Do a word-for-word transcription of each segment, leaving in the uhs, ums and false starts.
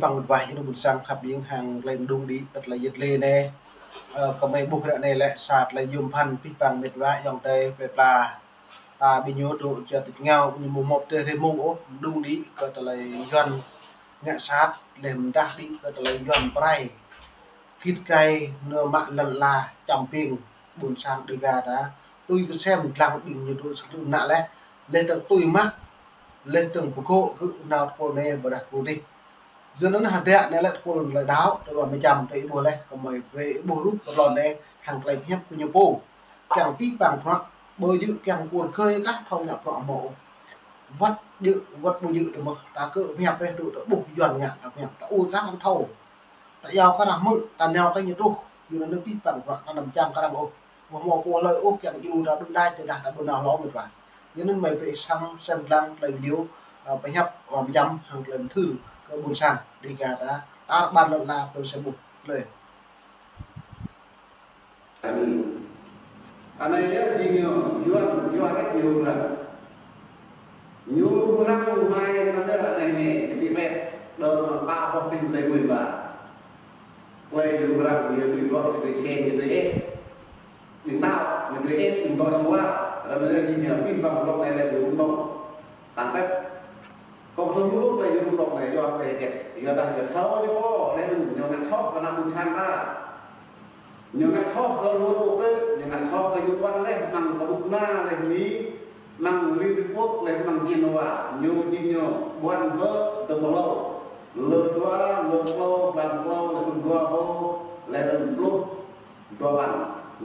Păng wah ih nao ƀôn sang khăp ƀing hăng tơlơi mơđung đĭ kơ tơlơi yet lê anai. Ơ, kơmơi ƀuh ră anai lĕ sa tơlơi yôm phăn pih păng mĕt wa ayŏng adơi plơi pla. Ta ƀing ñu dŏ čar tač rơngiao ñu ƀu hmâo tơlơi hrơi mông ôh, mơđung đĭ kơ tơlơi Yuan ngă sat, lĕ mơdah đĭ kơ tơlơi Yuan pơrai. Git gai nao mă lŏn ala čăm ƀing ƀôn sang Đêga ta. Tui kơsem dlăng ƀing ñu dŏ sơlŭ ană lĕ, lĕ tơ̆ng tui mă, lĕ tơ̆ng pơgŏ gơ̆ nao tơpul anai ƀôdah tơpul adih. Yua anŭn hơdră anai lĕ tơpul tơlơi đaŏ, tơlơi mơčăm tơlơi ih ƀuh lĕ, kơmơi brơi ih ƀuh rup tơlơi anai hăng tơlơi pơhiăp kơ ñu pô. Kiăng pih păng bruă, ƀu djơ̆ kiăng kuôl kơi kah thâo ngă bruă hmâo. Wăt djơ̆, wăt ƀu djơ̆ tơ mơ̆, ta kơ pơhiăp lĕ tŭ ta ƀuh Yuan ngă ta pơhiăp, ta ur kah thâo. Ta iâu kơ arăng hmư̆, ta nao kơ ñu truh, yua anŭn pih păng bruă, ta anăm čang kơ arăng ôh. Ƀu hmâo pô hlơi ôh, kiăng djru ta đŭn đai, tơdah ta ƀu nao hlâo mĕt wa. Yua anŭn mơi brơi ih săm sem dlăng tơlơi video, ơ, pơhiăp, ơ, mơčăm hăng tơlơi mơthưr kơ ƀôn sang Đêga ta, tar ƀar lŏn ala, brơi sem ƀuh. Lĕ. Amen. Anai yơh jing ñu, Yuan, Yuan hét ñu ră. Ñu răng mai anai anai anai, ñu ƀu pĕt, đơ̆ng pă boh tĭng tơlơi mưn ba. Klei ñu răng, ñu tui boh, ñu tui sen, ñu tui ĕp. Ñu tao, ñu tui ĕp, ñu boh sua. Ră anai jing ñu, pih păng blok anai lĕ ñu mơ̆n. Tăng tĕt. Kông sum ñu lŭk lĕ ñu lŭk lĕ, yua klei hơget. Yua dah ñu thâo ñu pô, lĕ ñu ngă soh kơ ană ƀôn sang ta. Ñu ngă soh kơ lu tŭ tơ, ñu ngă soh kơ ñu ƀuăn lĕ, mơ̆ng kơ ƀŭk na lĕ mi, mơ̆ng Liên Hợp Quốc lĕ, mơ̆ng Geneva, ñu jing ñu ƀuăn hơ tơ mơlâo. Lơ dua, lơ klâo, blan klâo, lơ dua hô, lĕ lơ pluh. Dua ƀăn.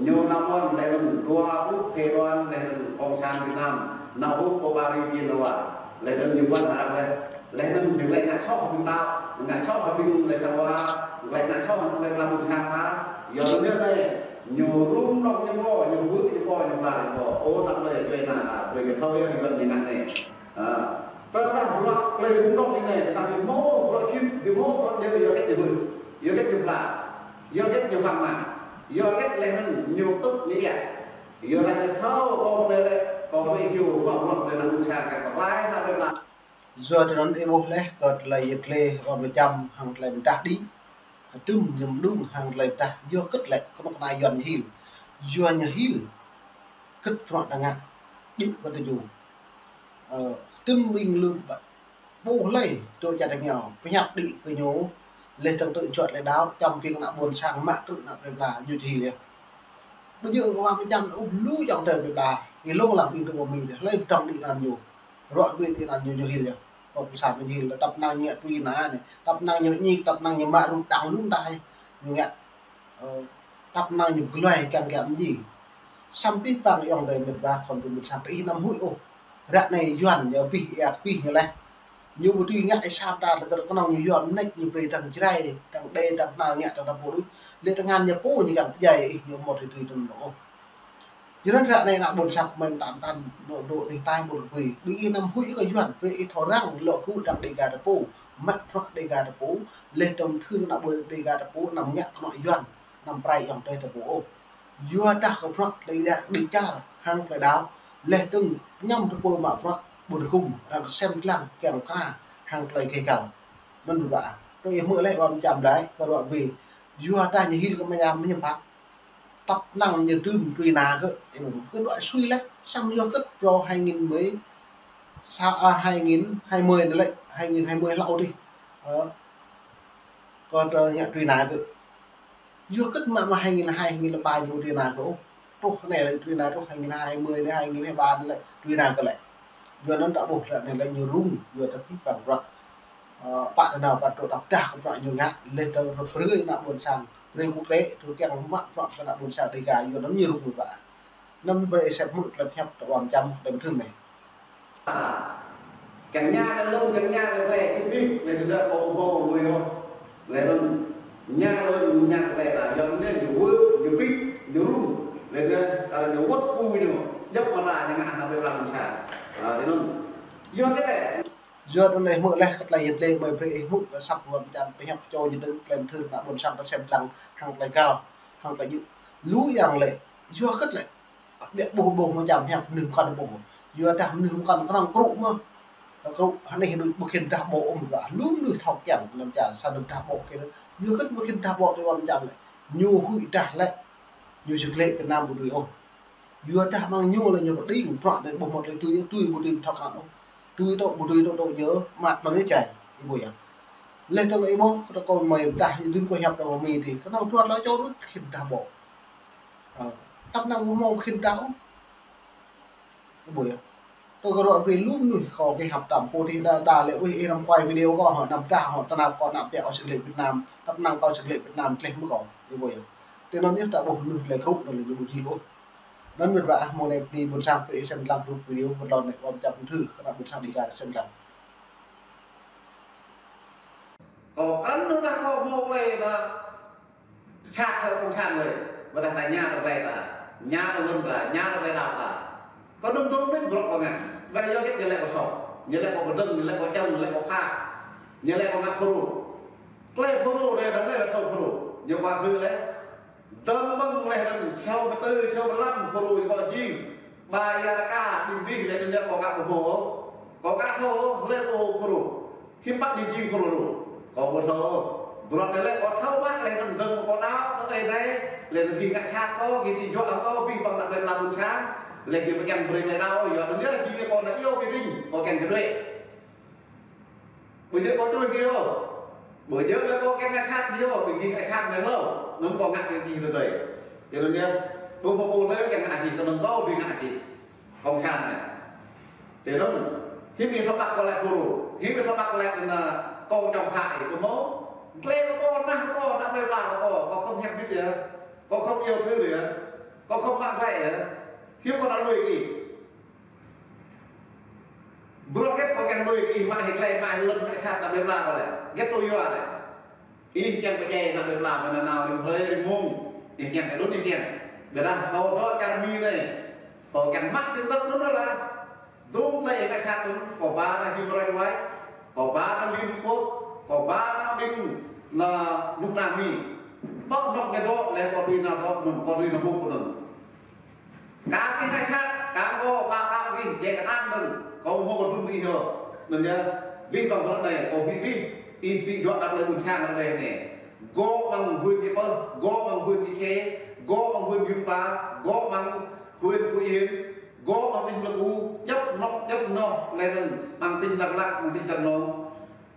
Ñu nao ƀuăn lĕ anŭn dua pluh phê đoàn lĕ anŭn Cộng sản Việt Nam. Nao hŭp kơ Paris Geneva. Lĕ anŭn ñu ƀuăn hă lĕ. Lĕ anŭn ñu lĕ ngă soh ƀing ta. Ngă soh ƀing lĕ sang wa. Lĕ ngă soh lĕ ƀing sang ta. Yua anŭn lĕ ñu rŭng nŏk ñu pô, ñu hŭt ñu pô, ñu pla ñu pô. Ơ, tơlơi djuai ană ta. Brơi kơ thâo yơh, Yuan ñu ngă anai. Ơ, tơdah bruă klei rŭng nŏk anai, tơdah ñu hmâo bruă čih, ñu hmâo bruă anai, yua hơget ñu hŭt. Yua hơget ñu pla. Yua hơget ñu pơmă. Yua hơget lĕ anŭn ñu tŭk ñu yă. Yua anŭn ñu thâo kơ anai lĕ, kơ anai ñu mă bruă lĕ anŭn sa kơ pơklaih ană plơi pla. Yua tui anŭn ih ƀuh lĕ kơ tơlơi yet lê, ơ, mơčăm hăng tơlơi mơdah đĭ. Hơdôm ñu mơđung hăng tơlơi mơdah, yua hơget lĕ kơnuk kơna Yuan ñu hil. Yua ñu hil hơget bruă ta ngă, đĭ kơ tơju. Ơ, hơdôm ƀing lu ƀu hlơi dŏ čar tač rơngiao, pơhiăp đĭ kơ ñu, lĕ tơ̆ng tơ juăt lĕ đaŏ, čăm ƀing ană ƀôn sang mă krư̆ ană plơi pla, ñu či hil yơh. Ƀu djơ̆ kơ wa mơčăm ôh, lu ayŏng adơi plơi pla, ih lông lăng ƀing tơ ƀu mĭn, hlơi pơdrŏng đĭ anăn ñu, ruă ƀing đĭ anăn ñu, ñu hil yơh. Kông sản ñu hil, tăp năng ñu ngă truy nã anai, tăp năng ñu ñik, tăp năng ñu mă rŭt đăng lŭm tai, ñu ngă, ơ, tăp năng ñu glai kiăng kiăng mơji. Săm pih păng ayŏng adơi mĕt wa khŏm tŭ mŭt sang tơ ih anăm huĭ ôh. Ră anai Yuan ñu pih, ĕp pih ñu lĕ. Ñu ƀu tui ngă ih sap ta lĕ kơ kơnơ̆ng ñu Yuan mơneč ñu brơi dăng Jrai, dăng Đê, dăng Knar ngă dăng ta pô đôč. Lĕ tơngan ñu pô ñu kiăng pơdjai ih ñu mơ̆ tui tui tơnŭn ôh. Yua anŭn ră anai ană ƀôn sang mơ̆n tam tam nô dŏ tih tai ƀôn kơ pui. Ƀing ih anăm huĭ kơ Yuan, brơi ih thâo răng lŏ gŭ dăng Đêga ta pô. Mă bruă Đêga ta pô, lĕ tơ̆ng thưr ană ƀôn Đêga ta pô, anăm ngă kơnuk Yuan, anăm pơrai ayŏng adơi ta pô ôh. Yua dah kơ bruă tơlơi đa đĭ čar hăng tơlơi đaŏ, lĕ tơ̆ng ñăm tơpul mă bruă ƀu tơgŭm, arăng sem dlăng kiăng kra hăng tơlơi kơ găl. Anŭn ƀu ƀă. Tơ ih hmư̆ lĕ wa mơčăm đai, kơ ruă bê. Yua dah ñu hil kơ mơñam mơñam pă. Tăp năng ñu dưm truy nã kơ, ơ, kơ đuaĭ sui lĕ, săm yua hơget phrâo hai nghìn mười, sa, à, hai nghìn hai mươi anai lĕ, hai nghìn hai mươi hlâo dih. Ơ, kơ tơ ngă truy nã kơ. Yua hơget mă mă hai nghìn hai, hai nghìn lăm ba ñu truy nã kơ. Truh anai lĕ truy nã truh hai nghìn hai mươi anai, hai nghìn hai ba anai lĕ truy nã kơ lĕ. Yua anŭn ta ƀuh ră anai lĕ ñu rŭng, yua ta pih păng bruă. Ơ, pă tơ nao pă tơ tăp dah kơ bruă ñu ngă, lĕ tơ brơi ană ƀôn sang, brơi quốc tế, tơ kiăng mă bruă kơ ană ƀôn sang Đêga, yua anŭn ñu rŭng ƀă. Anŭn brơi ih sem hmư̆ tơlơi pơhiăp tơ wa mơčăm tơlơi mơthưr anai. Kiăng ña kơ lông, kiăng ña kơ klei, kơ ƀing, lĕ tơdah kơ ƀu lui ôh. Lĕ anŭn ña kơ lông, ña kơ klei ta, yua anŭn ñu wơ̆t, ñu pih, ñu rŭng. Lĕ tơdah kơ ñu wơ̆t pui ñu, djŏp mơta ñu ngă ană plơi pla ƀôn sang. Ơ, tui anŭn. Yua kơ lĕ. Yua anŭn ih hmư̆ lĕ kơ tơlơi yet lê mơi brơi ih hmư̆ kơ săp wa mơčăm pơhiăp čô ñu dơ̆ng tơlơi mơthưr ană ƀôn sang ta sem dlăng hăng tơlơi găl, hăng tơlơi djơ̆. Lu yang lĕ, yua hơget lĕ. Ƀiă ƀuh ƀuh mơčăm hiăp mơnuih mơkŏn ƀuh. Yua dah mơnuih mơkŏn kơnơ̆ng krŭ mơ̆. Kru, hơnai hơnui ƀu khĭn dah ƀô̆ ôh, mơ̆ lu mơnuih thâo kiăng, năm čar sa năm dah ƀô̆ kơ ñu. Ñu kơ ƀu khĭn dah ƀô̆ tui ƀăm čăm lĕ. Ñu huĭ dah lĕ. Ñu sĭt lĕ Việt Nam ƀu dưi ôh. Yua dah mơ̆ng ñu lĕ ñu pơđing, prăk lĕ ƀu mơ̆t lĕ tui, tui ƀu dưi thâo krăn ôh. Tui tŏ, ƀu dưi tŏ, tŏ yơ, mă lŏn yơ čai, ih ƀuh yơh. Leh tŏ lĕ ih ƀuh, kơ tơkâo mơi dah, ih dưi kơ hiăp tŏ mơi dih, kơ năng tuat lŏ čô đuč, khĭn dah ƀô̆. Ơ, tăp năng ƀu mơ̆ khĭn dah ôh. Ih ƀuh yơh. Tŏ kơ ruă brơi lu mơnuih kâo kơ hăp tăm pô dih đa, đa lĕ wih ih năm quay video kâo hŏ, năm dah hŏ, tơnap kâo năp pĕ kâo sĭt lĕ Việt Nam, tăp năng kâo sĭt lĕ Việt Nam tleh mơ̆ kâo, ih ƀuh yơh. Tui anŭn yơh ta ƀuh mơnuih lĕ kru anŭn lĕ ñu ƀu djơ̆ ôh. Anŭn mĕt wa ah mơ̆ng anai bơni ƀôn sang pơ ih sem lăng rup video, ƀôn lŏn anai ƀăm čăm thư, kơ ană ƀôn sang Dega sem lăng. Kâo kăn nŭn dah kâo mơ̆ lĕ dah. Čăt hơi kông čan lĕ, ƀôdah ta ña tơ glai ta, ña tơ lŏn ta, ña tơ glai đao ta. Kâo đơ̆ng dŏ mĕt bruă kâo ngă. Ƀôdah yua hơget ñu lĕ kâo sŏk, ñu lĕ kâo pơdơ̆ng, ñu lĕ kâo čơ̆ng, ñu lĕ kâo phă, ñu lĕ kâo ngă Phrô. Glai Phrô rĕ, đơ̆ng glai Phrô. Ñu pơhư̆ lĕ. Dơ̆ng mơ̆ng leh anŭn, čô pơtư, čô pơlăm, Phrô ñu kâo jing. Ba ia rơka, ƀing dih lĕ anŭn ñu kâo ngă pơhmô. Kâo ngă thâo, lĕ kâo Phrô. Hiư̆m pă ñu jing Phrô rô. Kâo ƀu thâo. Bruă anai lĕ kâo thâo mă leh anŭn dơ̆ng kâo đaŏ, kơ Ơi Adai, leh anŭn gih ngă sat kâo, gih či juă kâo, gih ƀơ̆ng ană plei pla ƀôn sang, leh gih pơkiăng brơi glai đao, yua anŭn yơh jing kâo ană iâu kơ ƀing, kâo kiăng kơ đuaĭ. Ƀu djơ̆ kâo čuih gih ôh. Ƀu djơ̆ lĕ kâo kiăng ngă sat gih ôh, ƀing gih ngă sat mơ̆ hlâo, anŭn kâo ngă kơ gih tơdơi. Yua anŭn yơh, ƀu mơ̆ ƀu lĕ kiăng ngă gih, kơnơ̆ng kâo ƀu ngă gih. Kông čan anai. Tui anŭn, hiư̆m ih thâo mă kâo lĕ Phrô, hiư̆m ih thâo mă kâo lĕ anŭn, ơ, kâo čong phă ih, ƀu mơ̆. Glai kơ kâo, nah kơ kâo, ană plei pla kâo, kâo khŏm hiăp bit yơh, kâo khŏm iâu thư yơh, kâo khŏm mă glai yơh, hiư̆m kâo ană lui ih. Bruă hơget kâo kiăng lui ih, mă hĭ glai, mă hĭ lŏn, mă sat ană plei pla kâo lĕ. Hơget tui yua lĕ. Ih kiăng pơdjai ană plei pla mơ̆ng nanao rĭm hrơi rĭm mông. Ih kiăng kơ đŭn ih kiăng. Ƀôdah kâo dŏ čar Mi anai. Kâo kiăng mă tin tức anŭn lah. Dŭm tơlơi ih ngă sat anŭn, kâo ba ană Human Rights Watch, kâo ba ană Liên Hợp Quốc, kâo ba ană ƀing ană nước Nam Mi. Ƀơ̆ng anŏ ñu dŏ, leh kâo tui ană dŏ anŭn, kâo tui ană hŭp anŭn. Kar ih ngă sat, kar kâo ba kar ih, jĕ kơ anŭn, kâo mơ̆ kơ đŭn ih yơh. Anŭn yơh, abih bang bruă anai, kâo ƀu ƀuh, ih či juă ană plei ƀôn sang anai anai. Gŏ mơ̆ng huyện Chư Păh, gŏ mơ̆ng huyện Chư Sê, gŏ mơ̆ng huyện Yuăn Pa, gŏ mơ̆ng huyện Phú Yên, gŏ mơ̆ng tỉnh Pleiku, djŏp anŏ, djŏp anŏ, leh anŭn, mơ̆ng tỉnh Đắk Lắk, mơ̆ng tỉnh Đắk Nông.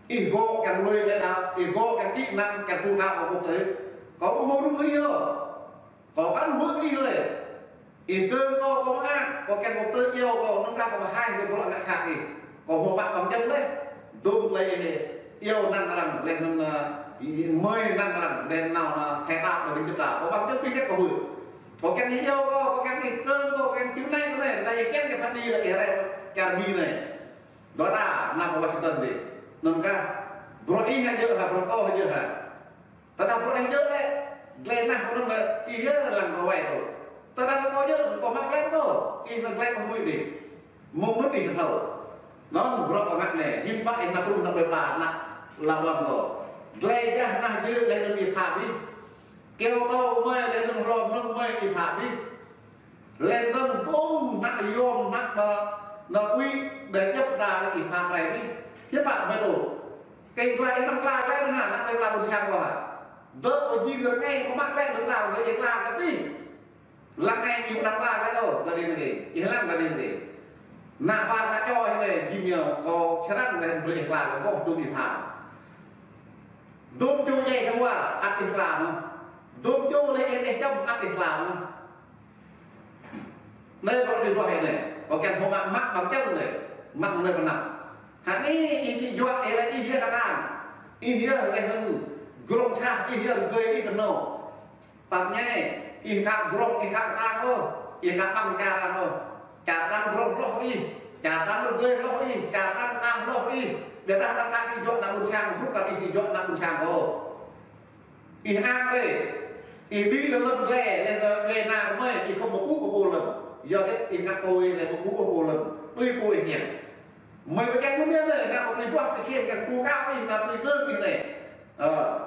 Ih gŏ kiăng lui glai đao, ih gŏ kiăng kĭ năng, kiăng tŭ kar kơ quốc tế. Kâo ƀu mơ̆ rŭng ih yơh. Kâo kăn hơ̆k ih lĕ. Ih kơ̆ng kâo, kâo mơak, kâo kiăng kâo tơ iâu kâo, anŭn kar kâo pơhaih kơ bruă ngă sat ih. Kâo hmâo mă ƀăng jơ̆ng leh. Dŭm tơlơi ih iâu năng arăng, leh anŭn, ơ, ih mơi năng arăng, leh anŭn, ơ, khai thác leh anŭn kơ ta. Kâo ƀăng jơ̆ng ƀing hơget kâo hơ̆k. Kâo kiăng ih iâu kâo, kâo kiăng ih kơ̆ng kâo, kâo kiăng kĭ năng kâo anai, tơdah ih kiăng kơ phat đi lĕ ih rai čar Mi anai. Dŏ ta, anăp Washington dih. Anŭn kah, bruă ih hă djơ̆ hă, bruă kâo hă djơ̆ hă. Tơdah bruă ih djơ̆ lĕ, glai nah kâo anŭn lĕ, ih yơh lăng kâo wai tŭ. Tơdah kâo djơ̆, kâo mă glai kâo, ih lăng glai kâo mui dih. Mơ̆ng mơ̆n ih thâo. Anŭn bruă kâo ngă anai, hiư̆m pă ih nao krŭng ană plei pla, ană lăm lăm kâo. Glai jah nah djơ̆ leh anŭn ih pha bih. Kâo kâo mơi leh anŭn hlô mơ̆ng mơi ih pha bih. Leh dơ̆ng ƀơ̆ng ană yôm ană ană, ană ui, ƀĕ djŏp đa lĕ ih pha rai ih. Hiư̆m pă mơi tŭ. Kơ̆ng glai ih năm glai glai anŭn hă, ană plei pla ƀôn sang kâo hă. Dŏ kâo jing rơngai kâo mă glai lơ̆ng lao lĕ ih glai kơ ih. Lăng anai ih năm glai glai ôh, glai dih anai. Ih lăng glai dih anai. Ană ƀă ană čô ih anai, jing ñu kâo čơrăn lĕ brơi ih glai kơ kâo dŭm ih pha. Dŭm čô djai sang war, ăt ih glai mơ̆n. Dŭm čô lĕ ih čăm, ăt ih glai mơ̆n. Anai kâo tui duah anai, kâo kiăng hmâo mă, mă ƀăng jơ̆ng anai, mă anai pơ anăp. Hă anai ih či juă, ih lĕ ih yơh kơ anăn. Ih yơh leh anŭn grong sah, ih yơh rơgơi ih kơ anŭn. Pap ñai, ih ka grong, ih ka kơtang ôh, ih ka ƀăng čar arăng ôh. Čar arăng grong hloh ih, čar arăng rơgơi hloh ih, čar arăng kơtang hloh ih. Ƀiădah arăng ka či juă ană ƀôn sang, hrup kar ih či juă ană ƀôn sang kâo. Ih ang lĕ, ih đĭ lơ̆m lĕ, leh lĕ na mơi, ih khŏm ƀu ƀuh pô lơ̆m. Yua hơget ih ngă kơ ih lĕ ƀu ƀuh pô lơ̆m. Tui pô ih ñen. Mơi pơkiăng mơ̆n anai, na kâo tui duah pơčem kiăng tŭ kar ih, na tui kơ̆ng ih anai. Ơ,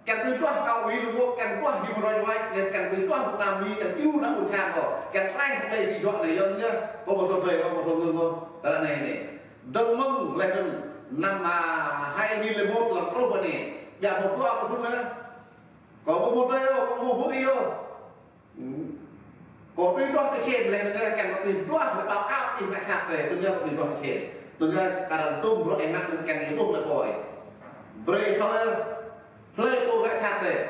kiăng tui duah kâo ih lu bôk, kiăng duah Human Rights Watch, leh kiăng tui duah Việt Nam Mi, kiăng tui ană ƀôn sang kâo, kiăng tlaih tơlơi ih či juă anai, yua anŭn yơh, kâo ƀu thâo drơi, kâo ƀu thâo ngưng kâo, tơlơi anai anai. Dơ̆ng mơ̆ng laih anŭn năm, à, hai nghìn lẻ một lăng truh ƀơi anai. Biă mơ̆ dua pluh thŭn anai. Kâo ƀu hmâo tơlơi ôh, kâo ƀu hmâo hơget ôh. Hmm. Kâo tui duah tơčen laih anŭn, kiăng kâo tui duah lĕ báo cáo ih ngă sat tơlơi, tui duah tui duah tơčen. Tui duah kar hăng tŭm bruă ih ngă anŭn kiăng ih ƀuh lĕ kâo. Brơi kâo hlơi pô ngă sat tơlơi.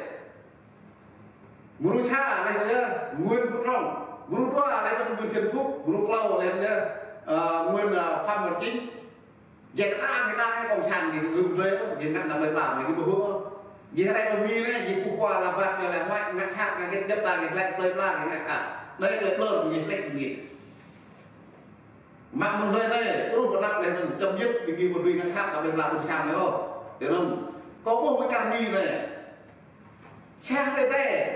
Mrô sa laih anŭn Nguyễn Phú Trọng, mrô dua laih anŭn Nguyễn Xuân Phúc, mrô klâo laih anŭn, ơ, Nguyễn, ơ, Phạm Văn Chính. Jĕ ta ngă ta ngă cộng sản gih, gih ƀu dui ôh, gih ngă năm plơi pla, gih ƀu hmâo ôh. Gih rai pơ Mi anai, gih pơkua la ƀat anai lĕ, huai ngă sat, ngă hơget, djŏp ta gih lĕ plơi pla, gih ngă sat. Anai lĕ plơi, gih lĕ gih. Mă mơ̆ng hrơi anai, truh pơ anăp laih anŭn, chấm dứt, gih ƀu dui ngă sat, ta plơi pla cộng sản anai ôh. Tui anŭn, kâo ƀuh mơ̆ng čar Mi anai. Sang tơdơi,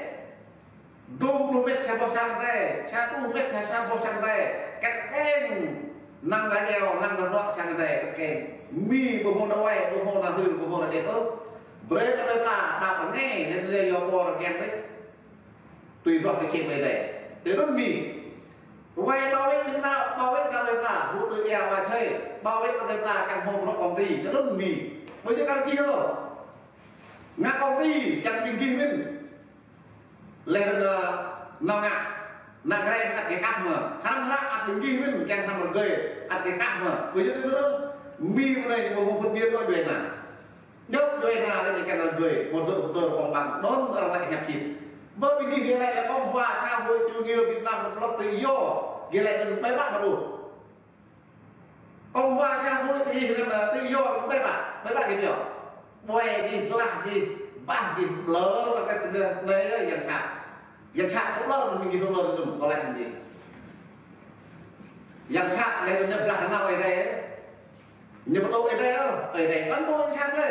dua pluh mét sa boh sang tơdơi, sa pluh mét sa, sa boh sang tơdơi, kĕt keng, năng gah iâu, năng gah ruă sang tơdơi, kĕt keng. Mi ƀu hmâo nao wai, ƀu hmâo nao hư, ƀu hmâo nao đet ôh. Brơi ta plơi pla, đa pơngai, laih anŭn lĕ yua pô rơkeng tơlơi. Tui duah tơčen ƀơi anai. Tui anŭn Mi. Wai bảo vệ biển đảo, bảo vệ ta plơi pla, hơget tơlơi iâu wai sơi, bảo vệ ta plơi pla, kiăng hmâo bruă công ty, tui anŭn Mi. Ƀu djơ̆ kar gih ôh. Ngă công ty, kiăng ƀing gih mơ̆n. Laih anŭn, ơ, nao ngă, nao grai ăt kơ kah mơ̆. Hrăm hră ăt ƀing gih mơ̆n, kiăng hrăm rơgơi, ăt kơ kah mơ̆. Ƀu djơ̆ tui anŭn, Mi mơ̆ng anai, ƀu hmâo phân biệt ôh djuai ană. Djŏp djuai ană lĕ kiăng rơgơi, một đội, một đội công bằng, đón arăng lĕ hiăp sĭt. Ƀơi ƀing gih lĕ, lĕ Cộng hòa xã hội chủ nghĩa Việt Nam độc lập tự do, gih lĕ anŭn ƀai ƀă mơ̆ ƀuh. Cộng hòa xã hội thì là tự do, ƀai ƀă, ƀai ƀă gih yơh. Ƀuai gih, glah gih, bah gih, blơr, lăng kơ anai, yang sat. Yang sat, blơr, mơ̆ng gih blơr, anŭn, kâo laĭ mơ̆ng gih. Yang sat, laih anŭn ñu blah nao Ơi Adai. Ñu pơtô Ơi Adai, Ơi Adai, kăn pô yang sat lĕ.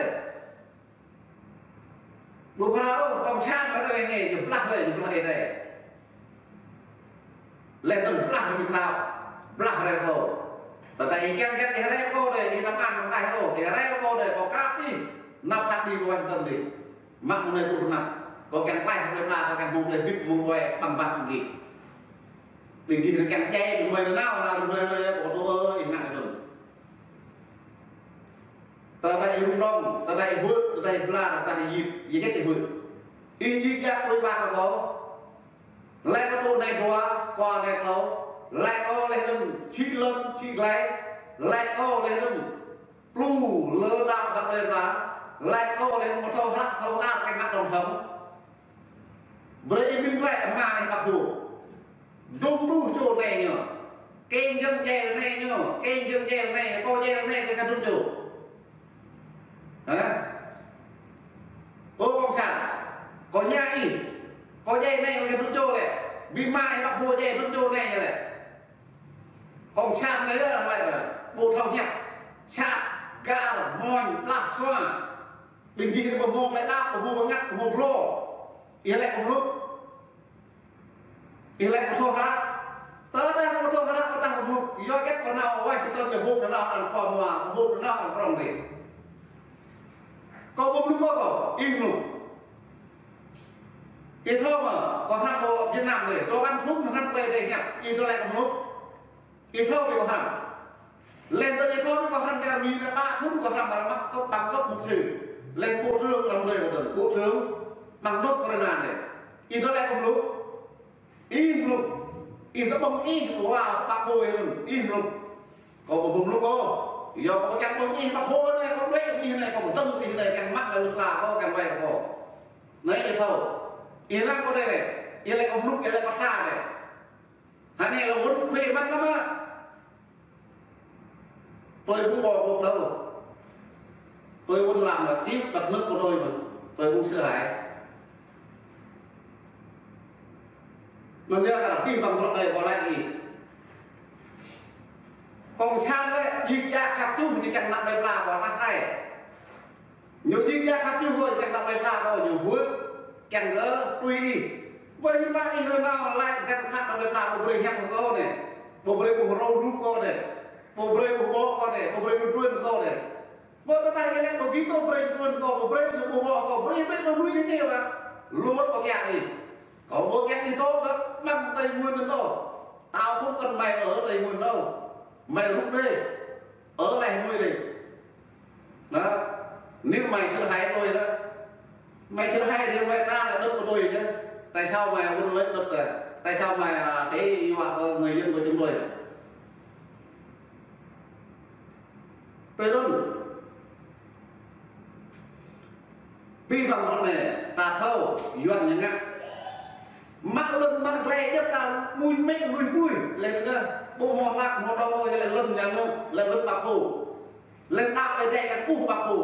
Ƀu pơrao, cộng sản ta tơlơi anai, ñu blah lĕ, ñu blah Ơi Adai. Laih anŭn blah mơ̆ng anăp, blah rai kâo. Tơdah ih kiăng kiăng ih rai kâo đơi, ih anăm an mơ̆ng taih kâo, ih rai kâo đơi, kâo krăp ih, anăp hăt đi kơ Washington đi. Mă mơ̆ng anai truh anăp, kâo kiăng klaih, kâo kiăng blah, kâo kiăng hmâo tơlơi bĭt, hmâo tơlơi ƀăng băng gih. Ƀing gih kiăng čai, ƀing mơi nao, nao, nao, nao, kâo tui ơ, ih ngă anŭn. Tơdah ih rŭng rŏng, tơdah ih huĭ, tơdah ih blah, tơdah ih yip, yip hơget ih huĭ. Ih yip jak tui ƀă kơ kâo. Laĭ kâo tui anai dua, kâo anai klâo. Laĭ kâo laih anŭn čih lŏn, čih glai. Laĭ kâo laih anŭn plu lơ đăo đăp lơ ra. Laĭ kâo laih anŭn mơ̆ thâo hră, thâo ngă, kơ ngă tổng thống. Brơi ih mĭn glaĭ ama ih Bác Hồ. Dŭm pluh čô anai ñu. Keng jơ̆ng djai anai ñu, keng jơ̆ng djai anai, kâo djai anai kơ dŭm čô. Hă? Ơ cộng sản, kâo ñă ih, kâo djai anai kơ dŭm čô lĕ. Ƀing ama ih Bác Hồ djai dŭm čô anai lĕ. Cộng sản anai lĕ, ƀu thâo hiăp. Sat, găl, mơñ, blah, sua. Ƀing gih anai ƀu hmâo tơlơi đăo, ƀu hmâo bơngăt, ƀu hmâo glô. Ih lĕ kơ mluk. Ih lĕ kơ thâo hră. Tơdah kơ thâo hră, tơdah kơ mluk. Yua hơget kâo nao Washington lĕ hơ̆k nao ăn khua mua, hơ̆k nao ăn prŏng dih. Kâo ƀu mluk kâo, ih mluk. Ih thâo mơ̆, kâo hrăm pơ Việt Nam lĕ, kâo ƀăn phŭn hrăm tơlơi dih hiăp, ih tơlơi kơ mluk. Ih thâo ƀing kâo hrăm. Laih dơ̆ng ih thâo ƀing kâo hrăm kơ Mi lĕ pă thŭn kâo hrăm ƀă mă kâo bằng cấp mục sư. Laih bộ trưởng hrăm brơi kâo dơ̆ng, bộ trưởng bằng North Carolina anai. Ih thâo lĕ kâo mluk. Ih mluk. Ih thâo ƀơ̆ng ih wa pă kôi anŭn. Ih mluk. Kâo ƀu mluk ôh. Yua kâo kiăng ƀơ̆ng ih pă kôi anai, kâo đuaĭ ih anai, kâo dơ̆ng ih anai, kiăng mă lĕ lơ̆m kâo, kiăng wai kâo. Anai ih thâo. Ih lăng kâo dih lĕ. Ih lĕ kâo mluk, ih lĕ kâo sa lĕ. Hă anai lĕ wơ̆t khuê mă lăm mă. Tôi không bỏ cuộc đâu. Tôi vẫn làm là cứu đất nước của tôi mà. Tôi không sợ hãi. Anŭn yơh kar hăng abih bang bruă anai kâo laĭ ih. Cộng sản lĕ, djik djak khăp čuh, ñu kiăng năp plơi pla kâo tah anai. Ñu djik djak khăp čuh kâo, kiăng năp plơi pla kâo, ñu huĭ, kiăng kơ tui ih. Ƀơi hiư̆m pă ih rơnau laĭ găn khăp năp plơi pla, ƀu brơi hiăp kâo anai. Ƀu brơi ƀuh râo rup kâo anai. Ƀu brơi ƀuh ƀô̆ kâo anai. Ƀu brơi ƀuh truôn kâo anai. Ƀơi tơdah ih lĕ ƀu gih kâo brơi truôn kâo, ƀu brơi ñu ƀuh ƀô̆ kâo, brơi ƀĕ kâo lui anai anai wa. Lu mơ̆t kâo kiăng ih. Kâo ƀu kiăng ih dŏ ƀơi ƀăng Tây Nguyên anŭn dŏ. Tao không cần mày ở Tây Nguyên đâu. Mày rút đi. Ơ leh mui ri. Đó. Nếu mày chưa hài rồi đó, mày chưa hài thì mày ra là đốt của tôi chứ. Tại sao mày vẫn lấy đốt rồi? Tại sao mày à, để dọa người dân của chúng tôi? Tôi đốt. Ƀing ƀăng hŏ anai, ta thâo, Yuan ñu ngă. Mă lŏn mă glai djŏp ta mui mĕ mui mui, lĕ anŭn, ƀu hmâo hlăk, hmâo đŏng ôh, lĕ lŏn nhà nước, lĕ lŏn Bác Hồ. Lĕ ta ơi dai ta kuh Bác Hồ.